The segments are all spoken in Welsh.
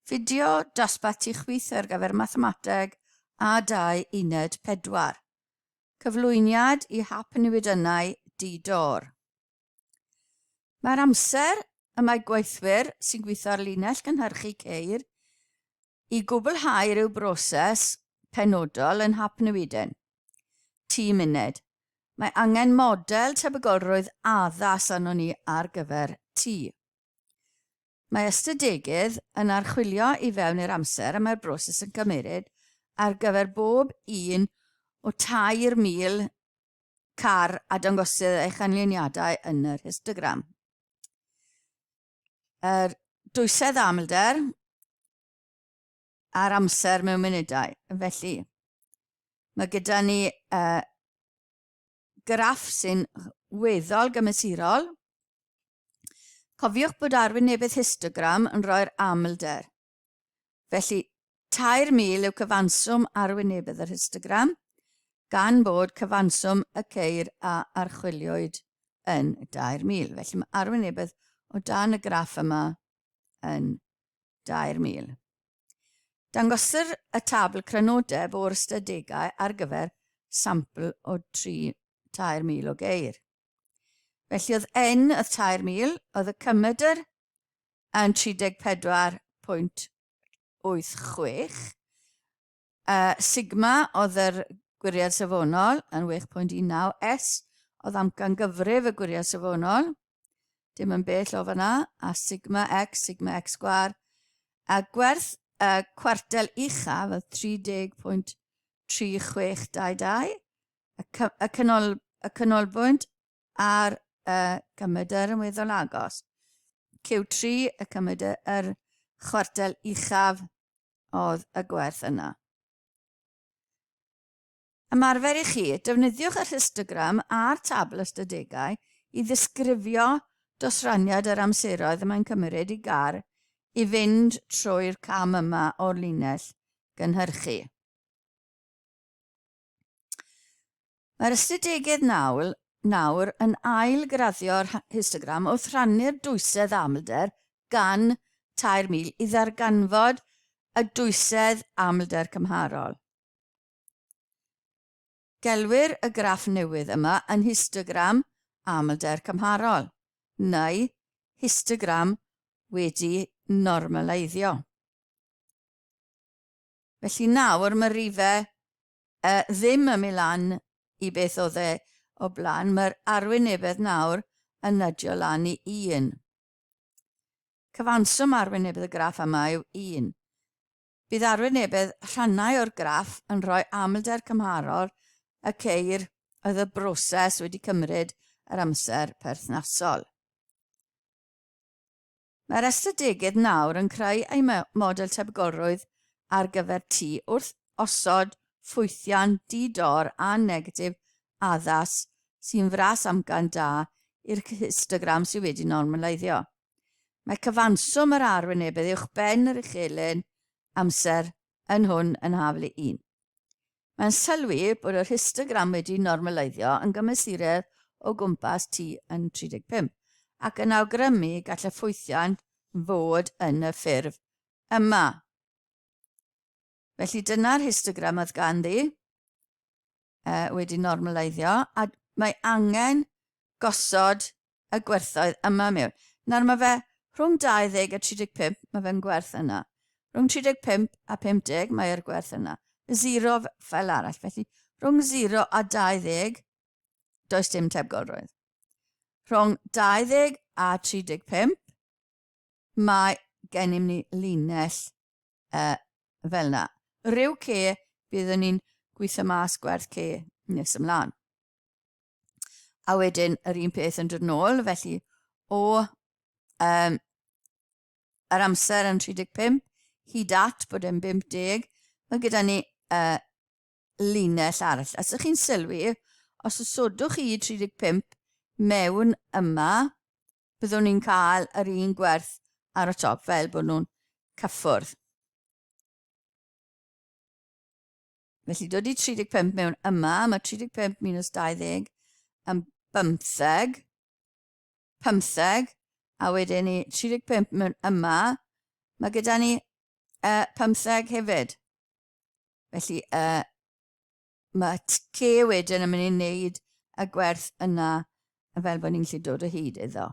Fideo dosbarth tu chwith ar gyfer Mathemateg A2 Uned 4. Cyflwyniad i hap newidynnau di-dor. Mae'r amser y mae gweithwyr sy'n gweithio ar linell gynhyrchu ceir i gwblhau rhyw broses penodol yn hap newidyn. T munud. Mae angen model tebygolrwydd addas arnon ni ar gyfer T. Mae ystadegydd yn archwilio i fewn i'r amser y mae'r broses yn cymeryd ar gyfer bob un o 3,000 car a dangosir ei chanlyniadau yn yr histogram. Yr dwysedd amlder a'r amser mewn munudau. Felly, mae gyda ni uh, graff sy'n weddol gymesurol. Cofiwch bod arwynebydd histogram yn rhoi'r amlder. Felly, 3,000 yw cyfanswm arwynebydd yr histogram, gan bod cyfanswm y ceir a archwiliwyd yn 3,000. Felly mae arwynebydd o dan y graff yma yn 3,000. Dangosir y tabl crynodeb o'r ystadegau ar gyfer sampl o 3,000 o geir. Felly oedd N oedd 3,000, oedd y cymedr yn 34.86, sigma oedd yr gwiriad safonol yn 6.19, S oedd amcan gyfrif y gwiriad safonol, dim yn bell o fyna, a sigma x, sigma x sgwar, a gwerth y cwartel uchaf oedd 30.3622, y, y, canol, y canolbwynt a'r uh, cymedr yn weddol agos. Q3, y cymedr, yr chwartel uchaf oedd y gwerth yna. Ymarfer i chi, defnyddiwch yr histogram a'r tabl ystadegau i ddisgrifio dosraniad yr amseroedd y mae'n cymryd i gar i fynd trwy'r cam yma o'r linell gynhyrchu. Mae'r ystadegydd nawl nawr yn ail-graddio'r histogram wrth rhannu'r dwysedd amlder gan 3,000 i ddarganfod y dwysedd amlder cymharol. Gelwir y graff newydd yma yn histogram amlder cymharol, neu histogram wedi normaleiddio. Felly nawr mae rifau uh, ddim yn mynd lan i beth oedd e o blaen. Mae'r arwynebedd nawr yn nydio lan i 1. Cyfanswm arwynebedd y graff yma yw 1. Bydd arwynebedd rhannau o'r graff yn rhoi amlder cymharol y ceir oedd y broses wedi cymryd yr amser perthnasol. Mae'r ystadegydd nawr yn creu ei model tebygolrwydd ar gyfer T wrth osod ffwythiant di-dor a negatif addas sy'n fras amcan da i'r histogram sydd wedi normaleiddio. Mae cyfanswm yr arwynebedd uwchben yr uchelyn amser yn hwn yn haflu 1. Mae'n sylwi bod yr histogram wedi normaleiddio yn gymesuredd o gwmpas T yn 35 ac yn awgrymu gall y ffwythiant fod yn y ffurf yma. Felly dyna'r histogram oedd ganddi uh, wedi normaleiddio a mae angen gosod y gwerthoedd yma mewn. Nawr mae fe rhwng 20 a 35, mae fe'n gwerth yna. Rhwng 35 a 50 mae'r gwerth yna. 0 fel arall. Felly rhwng 0 a 20, does dim tebgolrwydd. Rhwng 20 a 35, mae gennym ni linell uh, fel yna. Rhyw C, byddwn ni'n gweithio mas gwerth C nes ymlaen. A wedyn yr un peth yn dod nôl, felly o um, yr amser yn 35 hyd at bod e'n 50, mae gyda ni uh, linell arall. A ydych chi'n sylwi, os osodwch chi 35 mewn yma, byddwn ni'n cael yr un gwerth ar y top fel bod nhw'n cyffwrdd. Felly dod i 35 mewn yma, mae 35 minus 20 yn 15, 15, a wedyn ni 35 mewn yma, mae gyda ni 15 hefyd. Felly uh, mae C wedyn yn mynd i wneud y gwerth yna fel bod ni'n gallu dod o hyd iddo.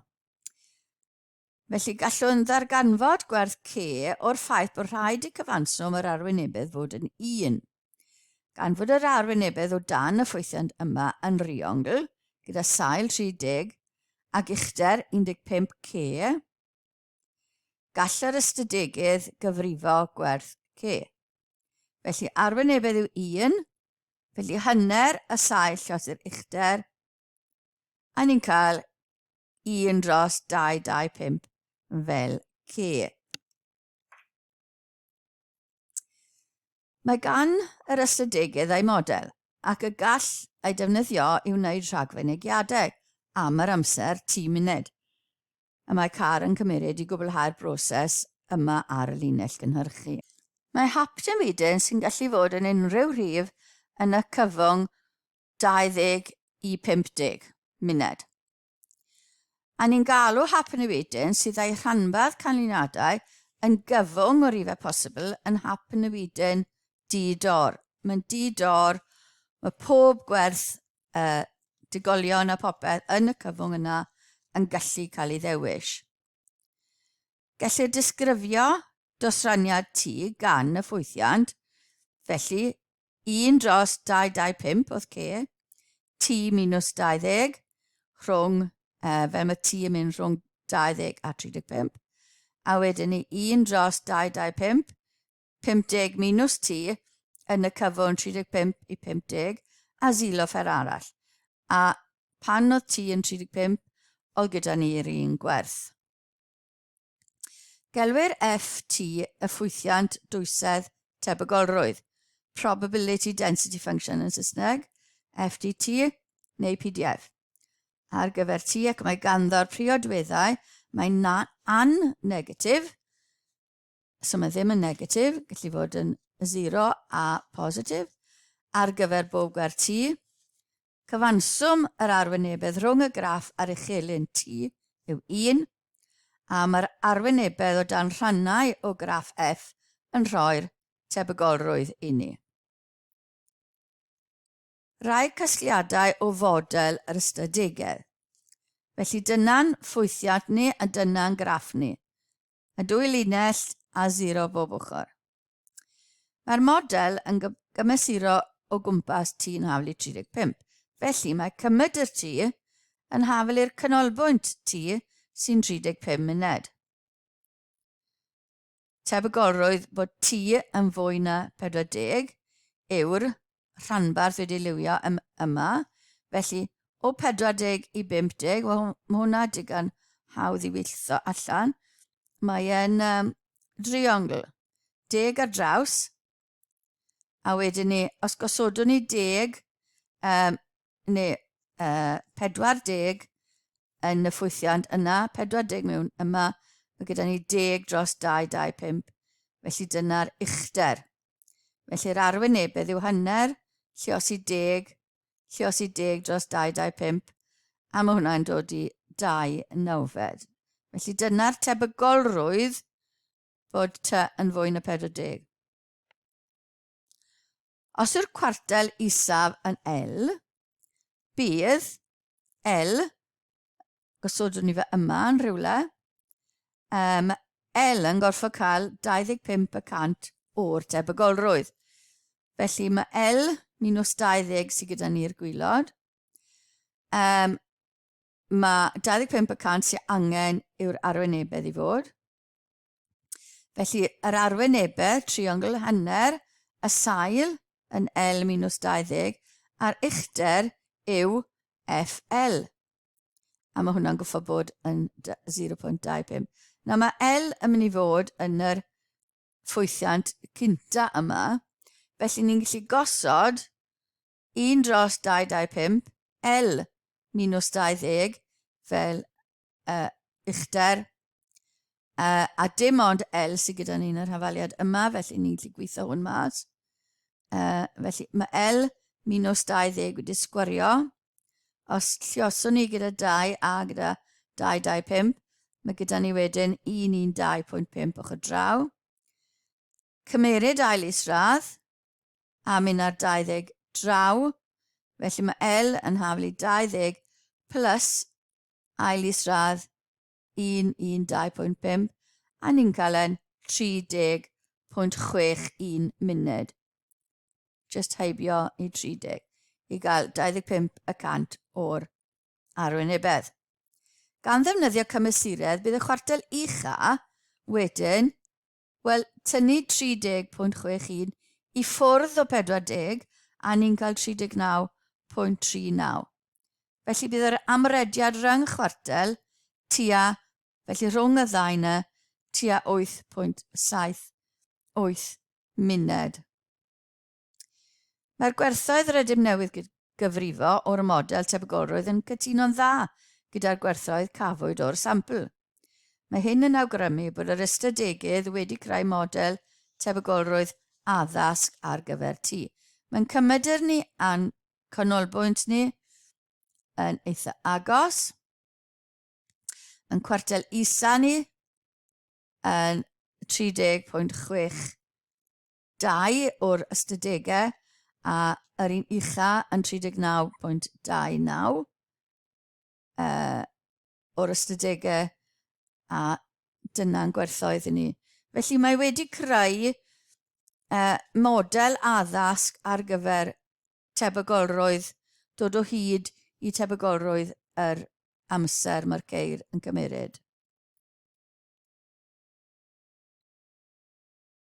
Felly gallwn ddarganfod gwerth C o'r ffaith bod rhaid i cyfanswm yr arwynebedd fod yn 1. Gan fod yr arwynebedd o dan y ffwythiant yma yn riongl, gyda sail 30 ac uchder 15 C, gall yr ystadegydd gyfrifo gwerth C. Felly arwynebedd yw 1, felly hanner y sail llos i'r uchder, a ni'n cael 1 dros 2, 2, 5 fel C. Mae gan yr ystadegydd ei model ac y gall ei defnyddio i wneud rhagfynegiadau am yr amser T munud y mae car yn cymeryd i gwblhau'r broses yma ar y linell gynhyrchu. Mae haptenwydyn sy'n gallu fod yn unrhyw rhif yn y cyfwng 20 i 50 munud. A ni'n galw hapnewidyn sydd â'i rhanbarth canlyniadau yn gyfwng o rifau posibl yn hapnewidyn di-dor. Mae'n di-dor, mae pob gwerth uh, digolion a popeth yn y cyfwng yna yn gallu cael ei ddewis. Gellir disgrifio dosraniad T gan y ffwythiant, felly 1 dros 2, 2, 5 oedd C, T minus 20, rhwng, uh, fel mae T yn mynd rhwng 20 a 35, a wedyn ni 1 dros 2, 2, 5, 50 minus T yn y cyfwn 35 i 50, a zilo ffer arall. A pan oedd T yn 35, oedd gyda ni'r un gwerth. Gelwir FT y ffwythiant dwysedd tebygolrwydd, probability density function yn Saesneg, FDT neu PDF. Ar gyfer T ac mae ganddo'r priodweddau, mae'n an-negatif, so mae ddim yn negatif, gallu fod yn 0 a positif, ar gyfer bob gwerth T. Cyfanswm yr arwynebedd rhwng y graff a'r uchelyn T yw 1, a mae'r arwynebedd o dan rhannau o graff F yn rhoi'r tebygolrwydd i ni. Rhai casgliadau o fodel yr ystadegedd. Felly dyna'n ffwythiant ni a dyna'n graff ni. Y dwy linell a zero bob ochr. Mae'r model yn gymesuro o gwmpas T yn haflu 35. Felly mae cymydr T yn hafel i'r canolbwynt T sy'n 35 munud. Tebygolrwydd bod T yn fwy na 40 yw'r rhanbarth wedi liwio yma, felly o 40 i 50, wel mae hwnna digon hawdd i weithio allan. Mae e'n um, driongl, deg ar draws, a wedyn ni, os gosodwn ni deg, um, neu uh, 40 yn y ffwythiant yna, 40 mewn yma, mae gyda ni deg dros 2, 2, 5, felly dyna'r uchder. Felly'r arwynebedd yw hanner, lliosi deg, lliosi deg dros 2, 2, 5, a mae hwnna'n dod i 2 nawfed. Felly dyna'r tebygolrwydd bod T yn fwy na 40. Os yw'r cwartel isaf yn L, bydd L, gosodwn ni fe yma yn rhywle, um, L yn gorfod cael 25% o'r tebygolrwydd. Felly mae L minus 20 sydd gyda ni'r gwylod. Um, mae 25% sydd angen yw'r arwynebedd i fod. Felly, yr arwynebedd, triongl hanner, y sail yn L minus 20, a'r uchder yw FL. A mae hwnna'n goffo bod yn 0.25. Nawr mae L yn mynd i fod yn yr ffwythiant cynta yma, felly ni'n gallu gosod 1 dros 225 L minus 20 fel uh, uchder, uh, a dim ond L sydd gyda ni yn yr hafaliad yma, felly ni'n gallu gweithio hwn mas. Uh, felly mae L minus 20 wedi sgwario. Os llioswn ni gyda 2 a gyda 2, 2, 5, mae gyda ni wedyn 1, 1, 2.5 ochr draw. Cymeryd ail isradd a mynd ar 20 draw, felly mae L yn haflu 20 plus ail isradd 112.5 a ni'n cael yn 30.61 munud. Just heibio i 30 i gael 25 y cant o'r arwynebedd. Gan ddefnyddio cymesuredd, bydd y chwartel ucha wedyn, wel, tynnu 30.61 i ffwrdd o 40 a ni'n cael 39.39. Felly bydd yr amrediad rhyng chwartel tua, felly rhwng y ddau yna, tua 8.78 muned. Mae'r gwerthoedd rydym newydd gyfrifo o'r model tebygolrwydd yn cytuno'n dda gyda'r gwerthoedd cafwyd o'r sampl. Mae hyn yn awgrymu bod yr ystadegydd wedi creu model tebygolrwydd addas ar gyfer T. Mae'n cymedr ni a'n canolbwynt ni yn eitha agos. Mae'n cwartel isa ni yn 30.6 2 o'r ystadegau a yr un ucha yn 39.29 o'r ystadegau a dyna'n gwerthoedd i ni. Felly mae wedi creu model addasg ar gyfer tebygolrwydd, dod o hyd i tebygolrwydd yr amser mae'r ceir yn cymeryd.